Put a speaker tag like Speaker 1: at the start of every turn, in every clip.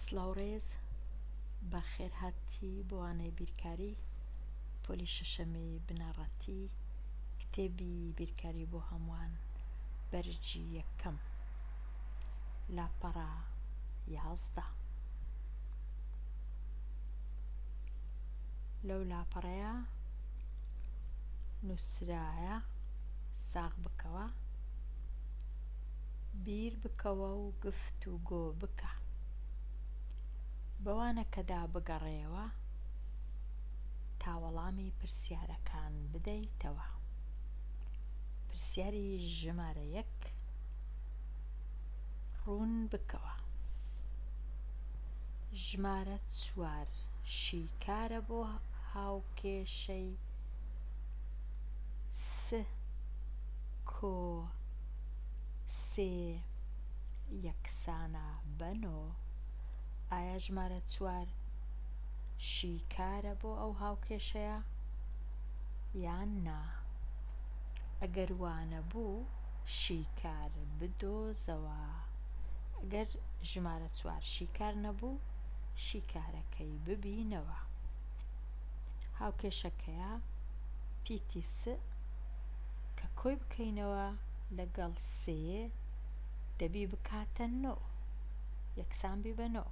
Speaker 1: سڵاو ڕێز بەخێرهاتی بۆ وانەی بیرکاری پۆلی شەشەمی بنەڕەتی کتێبی بیرکاری بۆ هەمووان بەرگی یەکەم لاپەڕە 11 لەو لاپەڕەیە نووسرایە ساغ بکەوە بیر بکەوە و گفت و گۆ بکە. بە وانەکەدا بگەڕێوە تا وەڵامی پرسیارەکان بدەیتەوە. پرسیاری ژمارە یەک ڕوون بکەوە. ژمارە چوار شیکارە بۆ هاوکێشەی س کۆ سێ یەکسانە بە نۆ؟ ئایا ژمارە چوار شیکارە بۆ ئەو هاوکێشەیە یان نا؟ ئەگەر وانەبوو شیکار بدۆزەوە. ئەگەر ژمارە چوار شیکار نەبوو شیکارەکەی ببینەوە. هاوکێشەکەیە پیتی س کە کۆی بکەینەوە لەگەڵ سێ دەبی بکاتە نۆ یەکسان بی بە نۆ.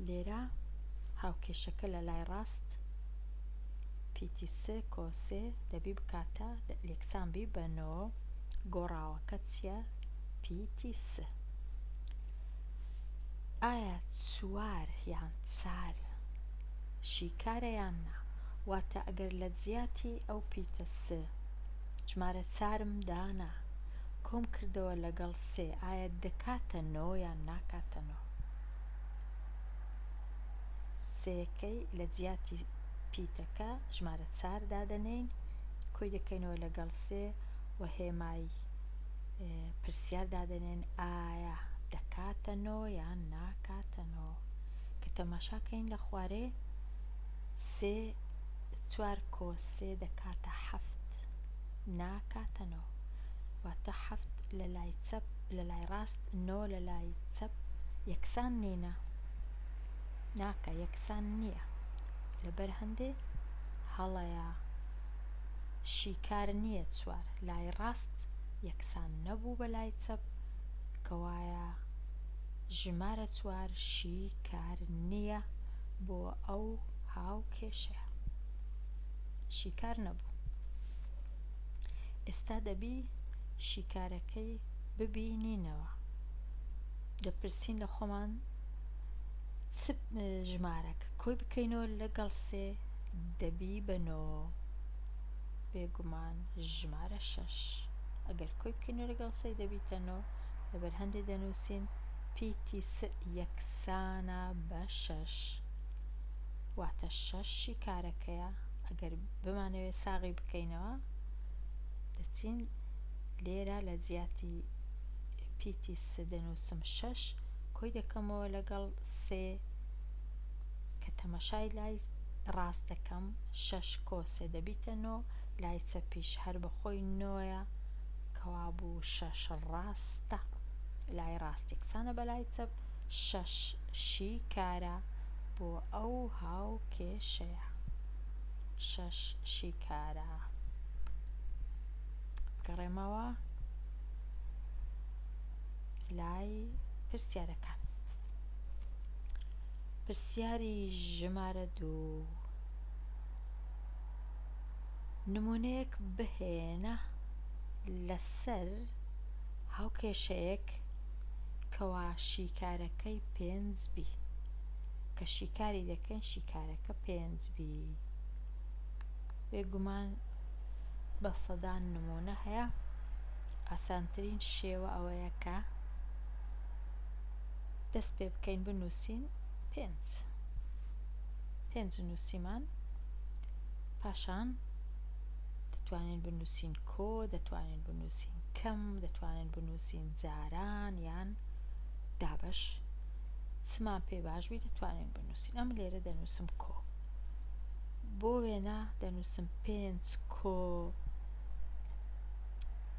Speaker 1: لێرە هاوکێشەکە لە لای ڕاست پیتی س کۆ سێ دەبی بکاتە یەکسان بی بە نۆ گۆڕاوەکە چییە پیتی س ئایا چوار یان چار شیکارە یان نا؟ واتە ئەگەر لە جیاتی ئەو پیتە س ژمارە چارم دانا کۆم کردەوە لەگەڵ سێ ئایا دەکاتە نۆ یان ناکاتە نۆ؟ سێیەکەی لە جیاتی پیتەکە ژمارە چار دادەنێین کۆی دەکەینەوە لەگەڵ سێ و هێمای پرسیار دادەنێن ئایا دەکاتە نۆ یان ناکاتە نۆ؟ کە تەماشا کەین لە خوارێ سێ چوار کۆ سێ دەکاتە حەفت ناکاتە نۆ واتە حەفت لە لای چەپ لە لای ڕاست نۆ لە لای چەپ یەکسان نینە ناکە یەکسان نییە لەبەر هەندێ هەڵەیە شیکار نییە چوار لای ڕاست یەکسان نەبوو بە لای چەپ کەوایە ژمارە چوار شیکار نییە بۆ ئەو هاوکێشەیە شیکار نەبوو ئێستا دەبی شیکارەکەی ببینینەوە دەپرسین لە خۆمان چ ژمارەک کۆی بکەینەوە لەگەڵ سێ دەبی بە نۆ بێگومان ژمارە شەش ئەگەر کۆی بکەینەوە لەگەڵ سێ دەبیتە نۆ لەبەر هەندێ دەنووسین پیتی س یەکسانە بە شەش واتە شەش شیکارەکەیە ئەگەر بمانەوێت ساغی بکەینەوە دەچین لێرە لە جیاتی پیتی س دەنووسم شەش کۆی دەکەمەوە لەگەڵ سێ کە تەمەشای لای ڕاست دەکەم شەش کۆ سێ دەبیتە نۆ لای چەپیش هەر بەخۆی نۆیە کەوابوو شەش ڕاستە لای ڕاست یەکسانە بە لای چەپ شەش شیکارە بۆ ئەو هاوکێشەیە شەش شیکارە بگەڕێمەوە لای پرسیارەکان پرسیاری ژمارە دوو نمونەیەک بهێنە لەسەر هاوکێشەیەک کەوا شیکارەکەی پێنج بی کە شیکاری دەکەین شیکارەکە پێنج بی بێگومان بە سەدان نمونە هەیە ئاسانترین شێوە ئەوەیە کە دەست پێ بکەین بنووسین پێنج پێنج نووسیمان پاشان دەتوانین بنووسین کۆ دەتوانین بنووسین کەم دەتوانین بنووسین جاران یان دابەش چمان پێ باش بی دەتوانین بنووسین ئەم لێرە دەنووسم کۆ بۆ وێنە دەنووسم پێنج کۆ.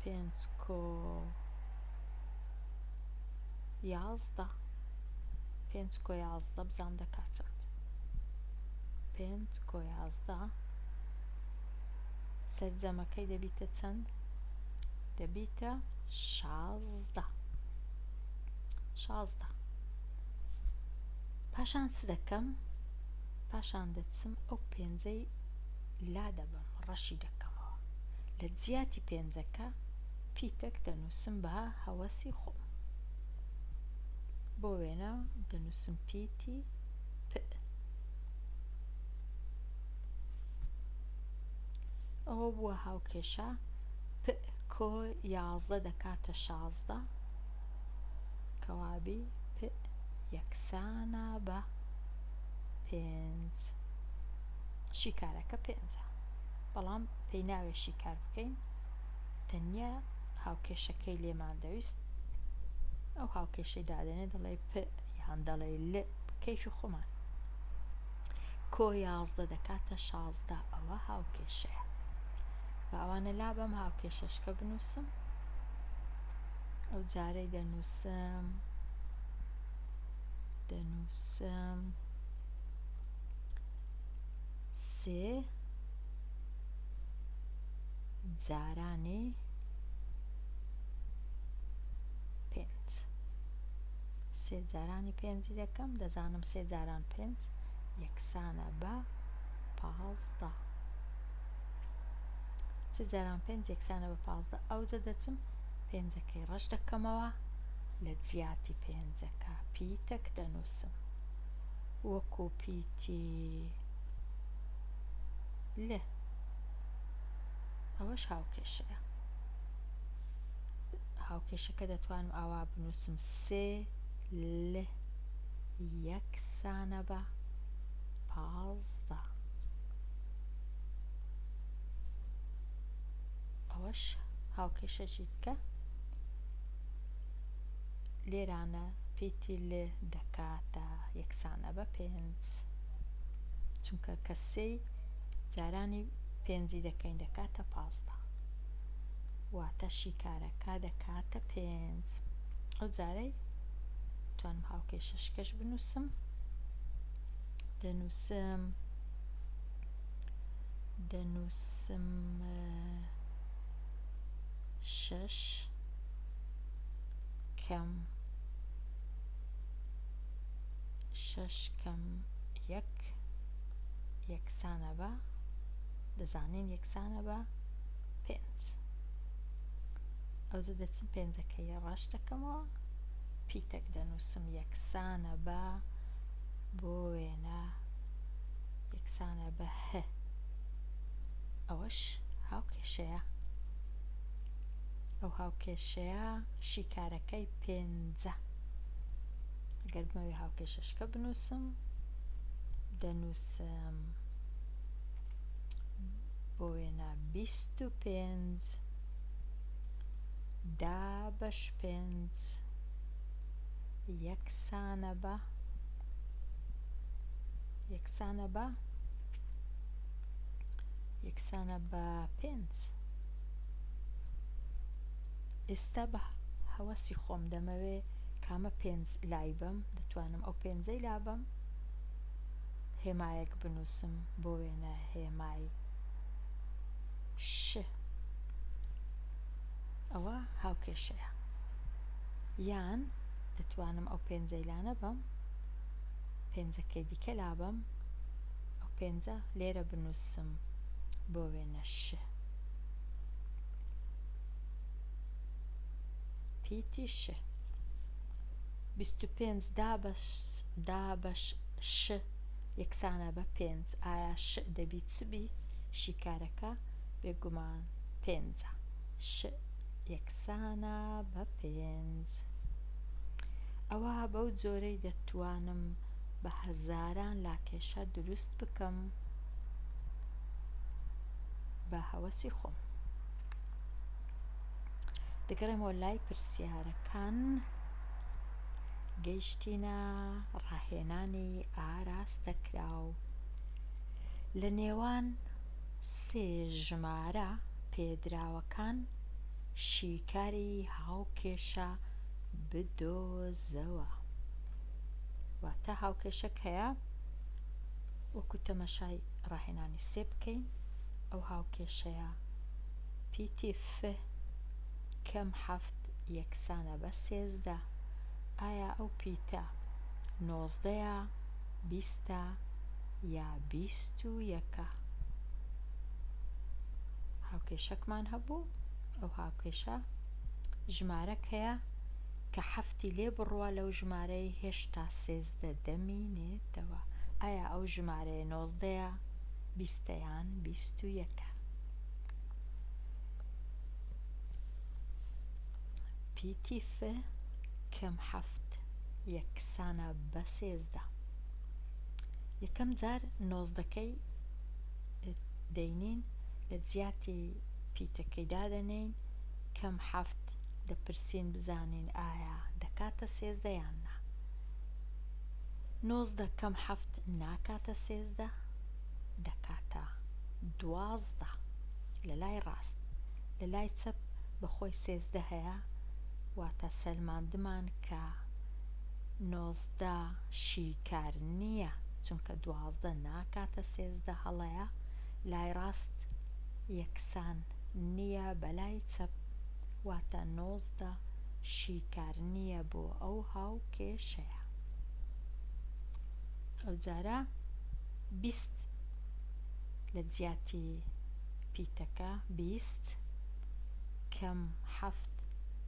Speaker 1: پێنج کۆ 11 پێنج کۆ 11 بزانم دەکات چەند پێنج کۆ 11 سەرجەمەکەی دەبیتە چەند دەبیتە 16 16 پاشان چ دەکەم پاشان دەچم ئەو پێنجەی لا دەبەم ڕەشی دەکەمەوە لە جیاتی پێنجەکە پیتەک دەنووسم بە هەوەسی خۆم بۆ وێنە دەنووسم پیتی پ ئەوە بووە هاوکێشە پ کۆ 11 دەکاتە 16 کەوابی پ یەکسانە بە پێنج شیکارەکە پێنجە بەڵام پێی ناوێ شیکار بکەین تەنیا هاوکێشەکەی لێمان دەویست ئەو هاوکێشەی دادەنێ دەڵێ پ یان دەڵێ ل کەیفی خۆمان کۆ 11 دەکاتە 16 ئەوە هاوکێشەیە با ئەوانە لا بەم هاوکێشەشکە بنووسم ئەو جارەی دەنووسم دەنووسم سێ جارانی پێنج سێ جارانی پێنجی دەکەم دەزانم سێ جاران پێنج یەکسانە بە 15 سێ جاران پێنج یەکسانە بە 15 ئەوجە دەچم پێنجەکەی ڕەش دەکەمەوە لە جیاتی پێنجەکە پیتەک دەنووسم وەکو پیتی ل ئەوەش هاوکێشەیە هاوکێشەکە دەتوانم ئاوا بنووسم سێ ل یەکسانە بە 15 ئەوەش هاوکێشەکی دیکە لێرانە پیتی ل دەکاتە یەکسانە بە پێنج چونکە کە سێی جارانی پێنجی دەکەین دەکاتە 15 واتە شیکارەکە دەکاتە پێنج ئەو جارەی توانم هاوکێشەشکەش بنووسم دەنووسم دەنووسم شەش کەم شەش کەم یەک یەکسانە بە دەزانین یەکسانە بە پێنج ئەوجە دەچم پێنجەکەی ڕەش دەکەمەوە پیتەک دەنووسم یەکسانە بە بۆ وێنە یەکسانە بە هە ئەوەش هاوکێشەیە ئەو هاوکێشەیە شیکارەکەی پێنجە گەر بمەوێ هاوکێشەشکە بنووسم دەنووسم بۆ وێنە 25 دابەش پێنج یەکسانە بە یەکسانە بە یەکسانە بە پێنج ئێستا بە هەوەسی خۆم دەمەوێ کامە پێنج لای بەم دەتوانم ئەو پێنجەی لابەم هێمایەک بنووسم بۆ وێنە هێمای ش ئەوە هاوکێشەیە یان دەتوانم ئەو پێنجەی لانەبەم پێنجەکەی دیکە لابەم ئەو پێنجە لێرە بنووسم بۆ وێنە ش پیتی ش 25 دابەش دابەش ش یەکسانە بە پێنج ئایا ش دەبی چ بی شیکارەکە بێگومان پێنجە ش یەکسانە بە پێنج. ئەوا بەو جۆرەی دەتوانم بە هەزاران لاکێشە دروست بکەم بە هەوەسی خۆم. دەگەڕێمەوە لای پرسیارەکان گەیشتینە ڕاهێنانی ئاراستەکراو لە نێوان سێ ژمارە پێدراوەکان. شیکاری هاوکێشە بدۆزەوە. واتە هاوکێشەک هەیە وەکو تەمەشای ڕاهێنانی سێ بکەین ئەو هاوکێشەیە پیتی ف کەم حەفت یەکسانە بە 13 ئایا ئەو پیتە نۆزدەیە بیستە یا 21ە هاوکێشەکمان هەبوو ئەو هاوکێشە ژمارەک هەیە کە حەفتی لێ بڕوا لەو ژمارەی هێشتا 13 دەمینێتەوە ئایا ئەو ژمارەیە نۆزدەیە بیستە یان 21ە پیتی ف کەم حەفت یەکسانە بە 13 یەکەم جار نۆزدەکەی دەینین لە جیاتی پیتەکەی دادەنێین کەم حەفت دەپرسین بزانین ئایا دەکاتە 13 یان نا 19 کەم حەفت ناکاتە 13 دەکاتە 12 لە لای ڕاست لە لای چەپ بەخۆی 13 هەیە واتە سەلماندمان کە 19 شیکار نییە چونکە 12 ناکاتە 13 هەڵەیە لای ڕاست یەکسان نییە بە لای چەپ واتە 19 شیکار نییە بۆ ئەو هاوکێشەیە ئەو جارە 20 لە جیاتی پیتەکە 20 کەم حەفت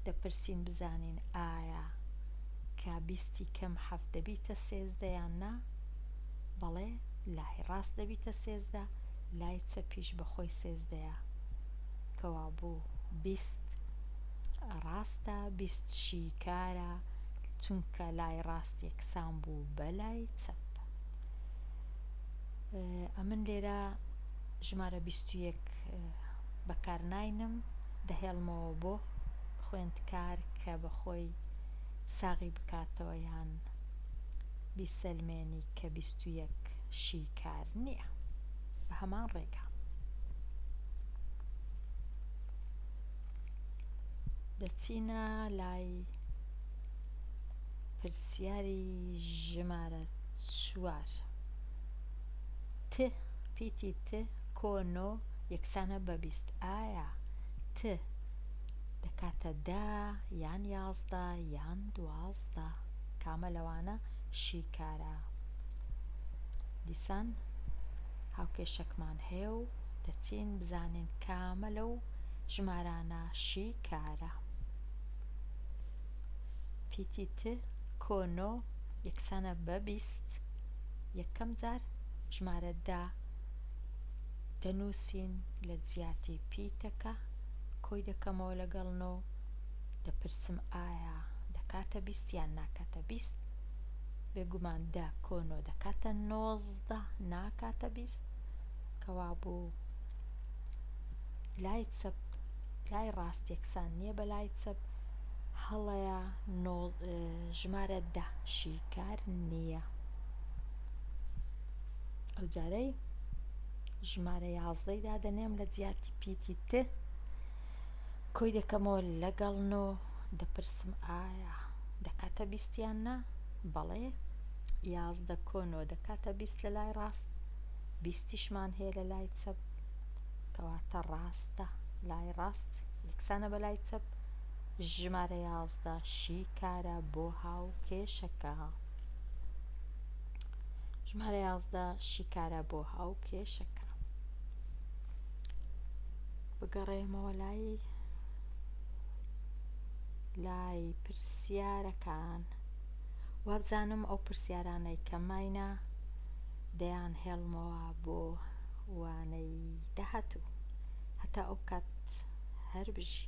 Speaker 1: دەپرسین بزانین ئایا کە بیستی کەم حەفت دەبیتە 13 یان نا بەڵێ لای ڕاست دەبیتە 13 لای چەپیش بەخۆی سێزدەیە کەوابوو 20 ڕاستە 20 شیکارە چونکە لای ڕاست یەکسان بوو بە لای چەپ ئەمن لێرە ژمارە 21 بەکار ناینم دەهێڵمەوە بۆ خوێندکار کە بەخۆی ساغی بکاتەوە یان بیسەلمێنی کە 21 شیکار نییە بە هەمان ڕێگا دەچینە لای پرسیاری ژمارە چوار ت پیتی ت کۆ نۆ یەکسانە بە 20 ئایا ت دەکاتە دە یان 11 یان دوازدە کامە لەوانە شیکارە دیسان هاوکێشەکمان هەیە و دەچین بزانین کامە لەو ژمارانە شیکارە پیتی ت کۆ نۆ یەکسانە بە 20 یەکەم جار ژمارە دە دەنووسین لە جیاتی پیتەکە کۆی دەکەمەوە لەگەڵ نۆ دەپرسم ئایا دەکاتە 20 یان ناکاتە 20 بێگومان دە کۆ نۆ دەکاتە 19 ناکاتە 20 کەوابوو لای چەپ لای ڕاست یەکسان نییە بە لای چەپ هەڵەیە ژمارە دە شیکار نییە ئەو جارەی ژمارە یازدەی دادەنێم لە جیاتی پیتی ت کۆی دەکەمەوە لەگەڵ نۆ دەپرسم ئایا دەکاتە 20 یان نا بەڵێ یازدە کۆ نۆ دەکاتە 20 لە لای ڕاست بیستیشمان هەیە لە لای چەپ کەواتە ڕاستە لای ڕاست یەکسانە بە لای چەپ ژمارە یازدە شیکارە بۆ هاوکێشەکە ژمارە یازدە شیکارە بۆ هاوکێشەکە بگەڕێمەوە لای لای پرسیارەکان وابزانم ئەو پرسیارانەی کە ماینە دەیان هێڵمەوە بۆ وانەی داهاتوو هەتا ئەو کات هەر بژی.